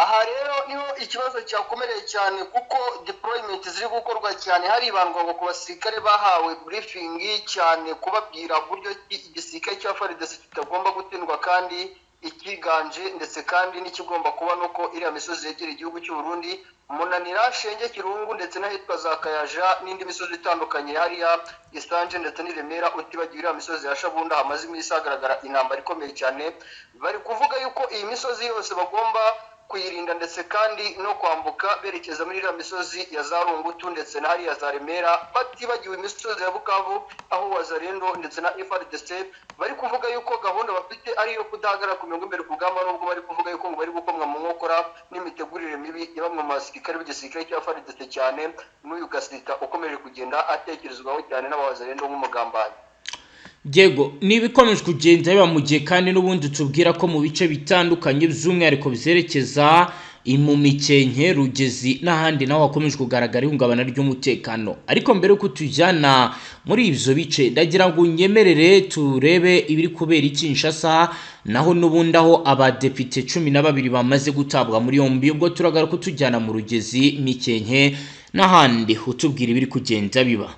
Aha rero niho ikibazo cyakomereye cyane, kuko deployment ziri gukorwa cyane haribandwa ngo ku basirikare bahawe briefing cyane, kubabwira uburyo ki igisirikare cya FARDC kitagomba gutsindwa, kandi ikiganje ndetse kandi n'ikigomba kuba nuko iriya misozi yegereye igihugu cy'u Burundi, Munanira, Shenge, Kirungu ndetse n'ahitwa za Kayaja n'indi misozi itandukanye hariya Isanje ndetse n'i Remera, utibagiwe iriya misozi ya Shabunda hamaze iminsi hagaragara intambara ikomeye cyane. Bari kuvuga yuko iyi misozi yose bagomba kuyirinda, ndetse kandi no kwambuka berekeza muri iriya misozi ya za Rungutu ndetse na hariya za Remera, batibagiwe imisozi ya Bukavu, aho Wazalendo ndetse na FARDC bari kuvuga yuko gahunda bafite ari iyo kudahagarara ku mirongo imbere ku rugamba, nubwo bari kuvuga yuko ngo bari gukomwa mu nkokora n'imitegurire mibi ya bamwe mu basirikare b'igisirikare cya FARDC, cyane n'uyu Gasita ukomeje kugenda atekerezwaho cyane n'abawazalendo nk'umugambanyi. Yego, ni ibikomeje kugenda biba mu gihe kandi n'ubundi tubwira ko mu bice bitandukanye, by'umwihariko byerekeza mu Mikenke, Rugezi n'ahandi, naho hakomeje kugaragara ihungabana ry'umutekano. Ariko mbere y'uko tujyana muri ibyo bice, ndagira ngo unyemerere turebe ibiri kubera i Kinshasa, naho n'ubundi aho abadepite 12 bamaze gutabwa muri yombi. Ubwo turagaruka tujyana mu Rugezi, Mikenke n'ahandi, utubwira ibiri kugenda biba.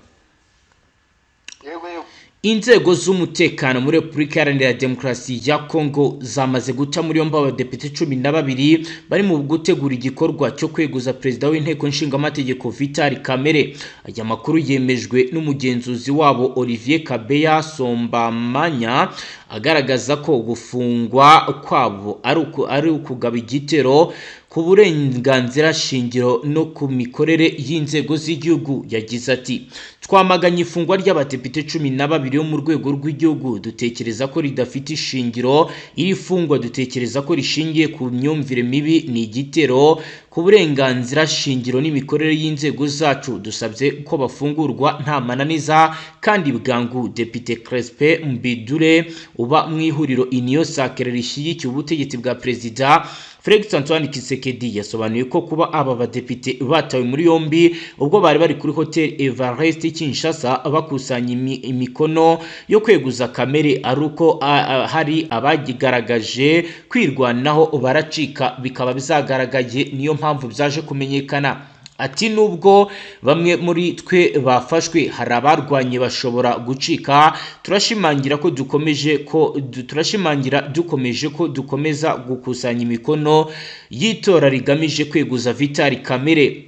Yego. Inzego z'umutekano muri Repubulika Iharanira Demokarasi ya Kongo zamaze guta muri yombi abadepite 12 bari mu gutegura igikorwa cyo kweguza perezida w'inteko nshingamategeko Vital Kamerhe. Aya makuru yemejwe n'umugenzuzi wabo Olivier Kabeya Sombamanya, agaragaza ko gufungwa kwabo ari ukugaba igitero ku burenganzira shingiro no ku mikorere y'inzego z'igihugu. Yagize ati: "Twamaganye ifungwa ry'abadepite 12 bo mu rwego rw'igihugu. Dutekereza ko ridafite ishingiro. Iri fungwa dutekereza ko rishingiye ku myumvire mibi, ni igitero ku burenganzira shingiro n'imikorere y'inzego zacu. Dusabye ko bafungurwa nta mananiza kandi bwangu." Depite Crespe Mbidure uba mu ihuriro Union Sacrée rishyigikiye ubutegetsi bwa Perezida Felix Antoine Tshisekedi yasobanuye ko kuba aba badepite batawe muri yombi ubwo bari bari kuri Hotel Everest Kinshasa bakusanya imikono yo kweguza Kamerhe ari uko hari abagigaragaje kwirwanaho baracika, bikaba bizagaragaye, niyo mpamvu byaje kumenyekana. Ati: "Nubwo bamwe muri twe bafashwe, hari abarwanye bashobora gucika. Turashimangira ko dukomeje ko turashimangira dukomeje ko dukomeza gukusanya imikono y'itora rigamije kweguza Vital Kamerhe."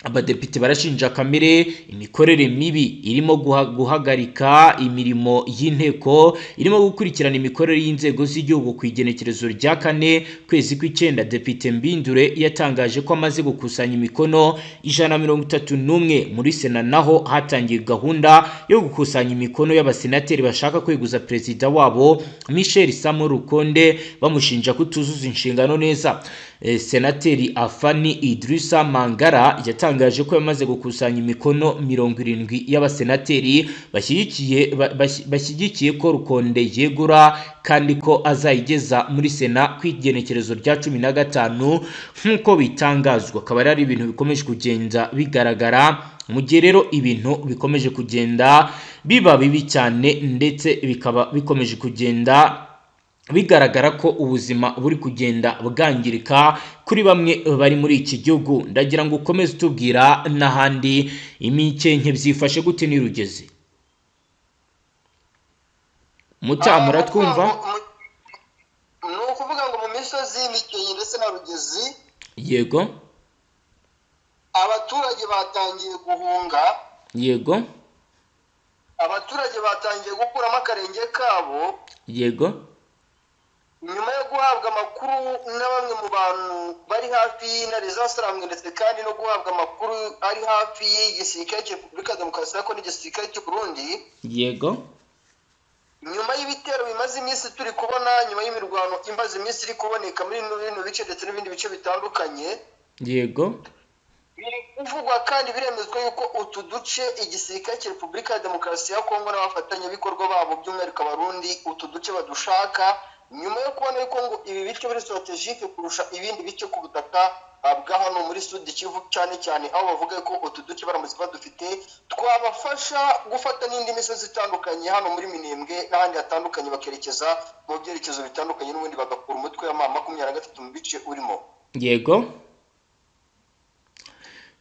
Abadepite barashinja Kamerhe imikorere mibi irimo guhagarika imirimo y'inteko irimo gukurikirana imikorere y'inzego z'igihugu. Ku igenekerezo rya 4 kwezi kw'icyenda, Depite Mbindure yatangaje ko amaze gukusanya imikono 131. Muri Sena naho hatangiye gahunda yo gukusanya imikono y'abasenateri bashaka kweguza perezida wabo Michel Sama Lukonde, bamushinja kutuzuza inshingano neza. Senateri Afani Idrissa Mangara yatangaje ko yamaze gukusanya imikono 70 y'abasenateri bashyigikiye ko Lukonde yegura, kandi ko azayigeza muri Sena ku igenekerezo rya 15 nk'uko bitangazwa. Akaba ari ibintu bikomeje kugenda bigaragara mu gihe rero ibintu bikomeje kugenda biba bibi cyane, ndetse bikaba bikomeje kugenda bigaragara ko ubuzima buri kugenda bwangirika kuri bamwe bari muri iki gihugu. Ndagira ngo ukomeze utubwira n'ahandi imikenke byifashe gute n'irugeze mutamura twumva. Ni ukuvuga ngo mu misozi y'Imikenke ndetse na Rugezi, abaturage batangiye guhunga. Abaturage batangiye gukuramo akarenge kabo nyuma yo guhabwa amakuru na bamwe mu bantu bari hafi y'intare zasarambwe, ndetse kandi no guhabwa amakuru ari hafi y'igisirikare cya Repubulika ya Demokarasi ya Kongo n'igisirikare cy'u Burundi, nyuma y'ibitero bimaze iminsi turi kubona, nyuma y'imirwano imaze iminsi iri kuboneka muri bino bice ndetse n'ibindi bice bitandukanye. Biri kuvugwa kandi biremezwa yuko utu duce igisirikare cya Repubulika ya Demokarasi ya Kongo n'abafatanyabikorwa babo, by'umwihariko Abarundi, utu duce badushaka, nyuma yo kubona yuko ngo ibi bice biri stratégique kurusha ibindi bice ku butaka bwa hano muri Sud Kivu, cyane cyane aho bavuga ko utu duce baramutse badufite twabafasha gufata n'indi misozi itandukanye hano muri Minembwe n'ahandi hatandukanye, bakerekeza mu byerekezo bitandukanye, n'ubundi bagakura umutwe wa M23 mu bice urimo. Yego,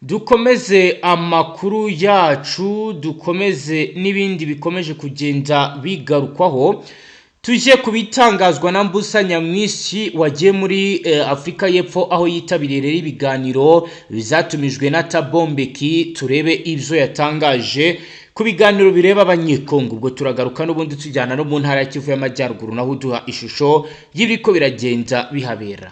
dukomeze amakuru yacu, dukomeze n'ibindi bikomeje kugenda bigarukwaho. Tujye ku bitangazwa na Mbusa Nyamwisi wagiye muri Afurika y'Epfo, aho yitabiriye rero ibiganiro bizatumijwe na Thabo Mbeki. Turebe ibyo yatangaje ku biganiro bireba Abanyekongo. Ubwo turagaruka n'ubundi tujyana no mu ntara ya Kivu y'Amajyaruguru, naho uduha ishusho y'ibiriko biragenda bihabera.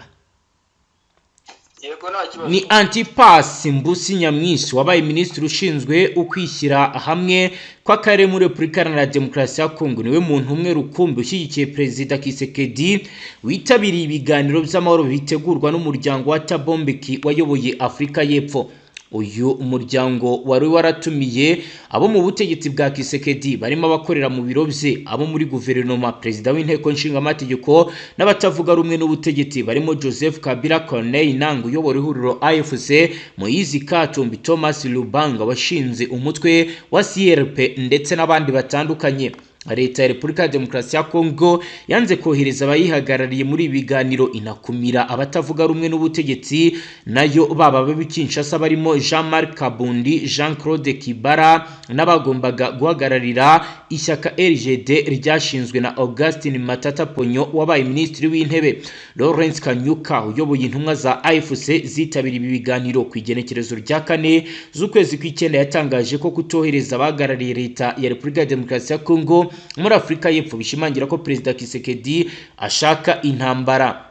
Yego, nta kibazo. Ni Antipas Mbusi Nyamwisi wabaye minisitiri ushinzwe ukwishyira hamwe kw'akarere muri Repubulika Iharanira Demokarasi ya Kongo, niwe muntu umwe rukumbi ushyigikiye Perezida Tshisekedi witabiriye ibiganiro by'amahoro bitegurwa n'umuryango wa Thabo Mbeki wayoboye Afurika y'Epfo. Uyu muryango wari waratumiye abo mu butegetsi bwa Tshisekedi, barimo abakorera mu biro bye, abo muri guverinoma, perezida w'inteko nshingamategeko n'abatavuga rumwe n'ubutegetsi barimo Joseph Kabila, Corneille Nangaa uyobora ihuriro AFC, Moise Katumbi, Thomas Lubanga washinze umutwe wa CRP, ndetse n'abandi batandukanye. Leta ya Repubulika ya Demokarasi ya Kongo yanze kohereza abayihagarariye muri ibi biganiro, inakumira abatavuga rumwe n'ubutegetsi nayo, baba b'i Kinshasa barimo Jean-Marc Kabundi, Jean Claude Kibara n'abagombaga guhagararira ishyaka RGD ryashinzwe na Augustin Matata Ponyo wabaye minisitiri w'intebe. Lawrence Kanyuka uyoboye intumwa za AFC zitabiriye ibi biganiro, ku igenekerezo rya 4 z'ukwezi kw'icyenda yatangaje ko kutohereza abahagarariye leta ya Repubulika ya Demokarasi ya Kongo muri Afurika y'Epfo bishimangira ko Perezida Tshisekedi ashaka intambara.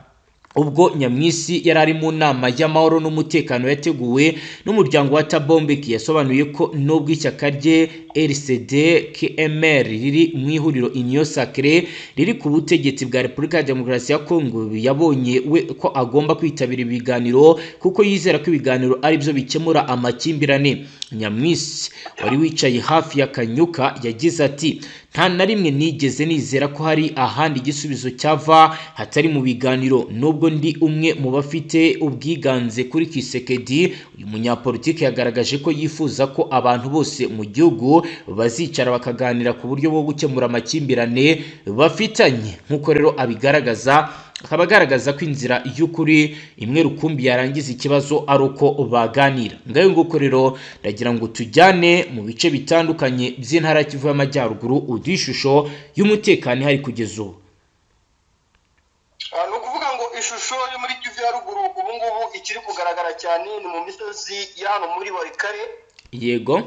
Ubwo Nyamwisi yari ari mu nama y'amahoro n'umutekano yateguwe n'umuryango wa Thabo Mbeki, yasobanuye ko nubwo ishyaka rye RCD KMR riri mu ihuriro Union Sacrée riri ku butegetsi bwa Repubulika ya Demokarasi ya Kongo, yabonye we ko agomba kwitabira ibiganiro kuko yizera ko ibiganiro ari byo bikemura amakimbirane. Nyamwisi wari wicaye hafi ya Kanyuka yagize ati: "Nta na rimwe nigeze nizera ko hari ahandi igisubizo cyava hatari mu biganiro, nubwo ndi umwe mu bafite ubwiganze kuri Tshisekedi." Uyu munyapolitiki yagaragaje ko yifuza ko abantu bose mu gihugu bazicara bakaganira ku buryo bwo gukemura amakimbirane bafitanye. Nk'uko rero abigaragaza, akaba agaragaza ko inzira y'ukuri imwe rukumbi yarangiza ikibazo ari uko baganira. Ngayo nguko rero, ndagira ngo tujyane mu bice bitandukanye by'intara ya Kivu y'Amajyaruguru, uduhe ishusho y'umutekano ihari kugeza ubu. Ni ukuvuga ngo Ishusho yo muri Kivu ya ruguru ubu ngubu ikiri kugaragara cyane ni mu misozi ya hano muri Walikale. Yego.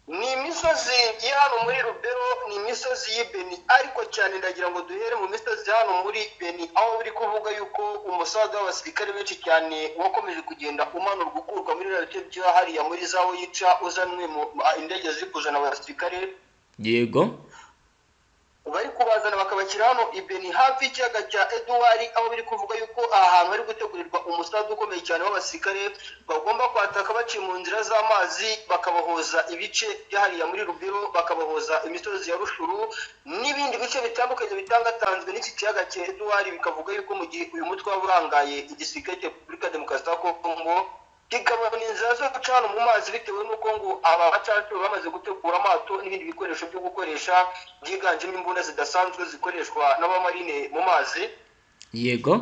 Ni imisozi ya hano muri Lubero, ni imisozi y'i Beni, ariko cyane ndagira ngo duhere mu misozi ya hano muri Beni, aho biri kuvuga yuko umusaza w'abasirikare benshi cyane wakomeje kugenda umanurwa ukurwa muri biriya bice bya hariya muri za Oicha, uzanwe mu indege ziri kuzana abasirikare. Yego. Bari kubazana bakabashyira hano i Beni hafi y'ikiyaga cya Edouard, aho biri kuvuga yuko aha hantu hari gutegurirwa umusaza ukomeye cyane w'abasirikare bagomba kwataka baciye mu nzira z'amazi, bakabahoza ibice byahariya muri Lubero, bakabahoza imisozi ya Rushuru n'ibindi bice bitandukanye bitangatanzwe n'iki kiyaga cya Edouard. Bikavuga yuko mu gihe uyu mutwe waba urangaye, igisirikare cya Repubulika ya Demokarasi ya Kongo kikabona inzira zo guca hano mu mazi, bitewe n'uko ngo aba bacancuro bamaze gutegura amato n'ibindi bikoresho byo gukoresha byiganjemo imbunda zidasanzwe zikoreshwa n'abamarine mu mazi. Yego.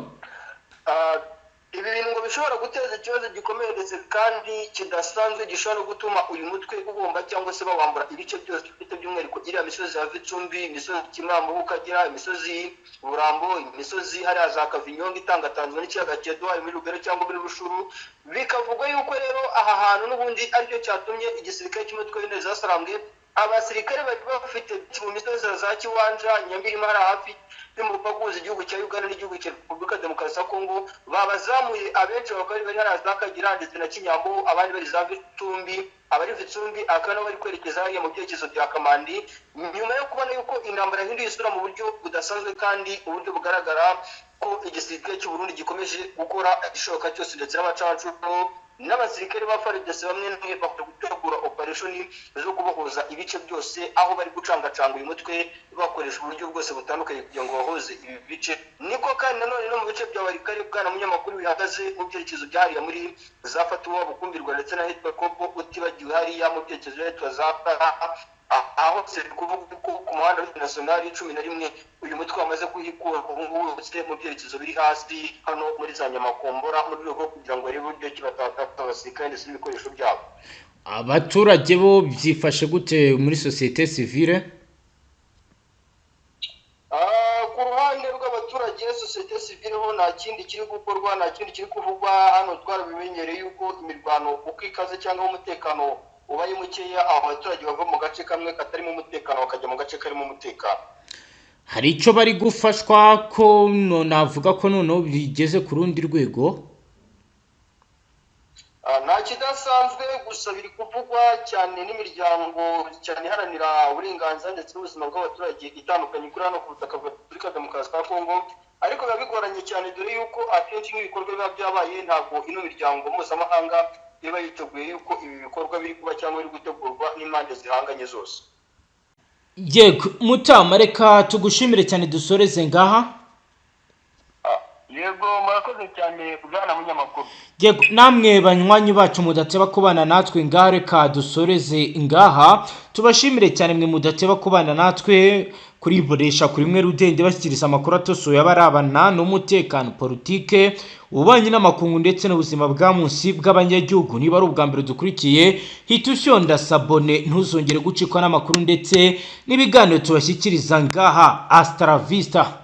Ibi bintu ngo bishobora guteza ikibazo gikomeye ndetse kandi kidasanzwe, gishobora no gutuma uyu mutwe ugomba cyangwa se bawambura ibice byose ufite, by'umwihariko iriya misozi ya Vittumbi, imisozi Kimambo Ukagera, imisozi Burambo, imisozi hariya za Kavinyonga itangatanzwe n'ikiyaga cya Edouard muri Lubero cyangwa muri Rushuru. Bikavugwa yuko rero aha hantu n'ubundi aricyo cyatumye igisirikare cy'umutwe w'intare zasarambwe, abasirikare bari bafite mu misozi ya za Kiwanja, Nyambirima, hariya hafi y'umupaka uhuza igihugu cya Uganda n'igihugu cya Repubulika ya Demokarasi ya Kongo, babazamuye abenshi bakaba bari hariya za Kagira ndetse na Kinyambo, abandi bari za Vittumbi, abari Vittumbi akaba nabo bari kwerekeza hariya mu byerekezo bya Kamandi, nyuma yo kubona yuko intambara yahinduye isura mu buryo budasanzwe kandi uburyo bugaragara ko igisirikare cy'u Burundi gikomeje gukora igishoboka cyose, ndetse n'abacancuro n'abasirikare ba FARDC bamwe na bamwe bakwiye gutegura operation zo kubohoza ibice byose, aho bari gucangacanga uyu mutwe bakoresha uburyo bwose butandukanye kugira ngo bahoze ibi bice. Niko kandi nanone no mu bice bya Walikale, bwana munyamakuru, bihagaze mu byerekezo byahariya muri za Fatuwa, Bukumbirwa ndetse n'ahitwa Kopo, utibagiwe hariya mu byerekezo by'ahitwa za Kaha. Aho biri kuvuga ko ku muhanda national 11 uyu mutwe wamaze kuhikura ubu ngubu ndetse mu byerekezo biri hasi hano muri za Nyamakombora, mu rwego rwo kugira ngo barebe uburyo ki batataka abasirikare ndetse n'ibikoresho byabo. Abaturage bo byifashe gute muri sosiyete sivile? Ku ruhande rw'abaturage, sosiyete sivile ho nta kindi kiri gukorwa, nta kindi kiri kuvugwa. Hano twarabimenyereye yuko imirwano uko ikaze cyangwa umutekano ubaye mukeya, abo baturage bava mu gace kamwe katarimo umutekano bakajya mu gace karimo umutekano. Hari icyo bari gufashwa ko navuga ko noneho bigeze ku rundi rwego? Nta kidasanzwe, gusa biri kuvugwa cyane n'imiryango cyane iharanira uburenganzira ndetse n'ubuzima bw'abaturage itandukanye kuri hano ku butaka bwa Repubulika ya Demokarasi ya Kongo, ariko biba bigoranye cyane dore yuko akenshi nk'ibikorwa biba byabaye ntabwo ino miryango mpuzamahanga iba yiteguye yuko ibi bikorwa biri kuba cyangwa biri gutegurwa n'impande zihanganye zose. Yego Mutama, reka tugushimire cyane, dusoreze ngaha. Yego, murakoze cyane bwana munyamakuru. Yego, namwe banywanyi bacu mudateba kubana natwe ngaha, reka dusoreze ngaha, tubashimire cyane mwe mudateba kubana natwe kuri Bonesha kuri mwe rudende bashyikiriza amakuru atosoye abarabana n'umutekano, politike, ububanyi n'amakungu ndetse n'ubuzima bwa munsi bw'abanyagihugu. Niba ari ubwa mbere dukurikiye, hita usyonda s'abonner, ntuzongere gucikwa n'amakuru ndetse n'ibiganiro tubashyikiriza ngaha. Hasta la vista.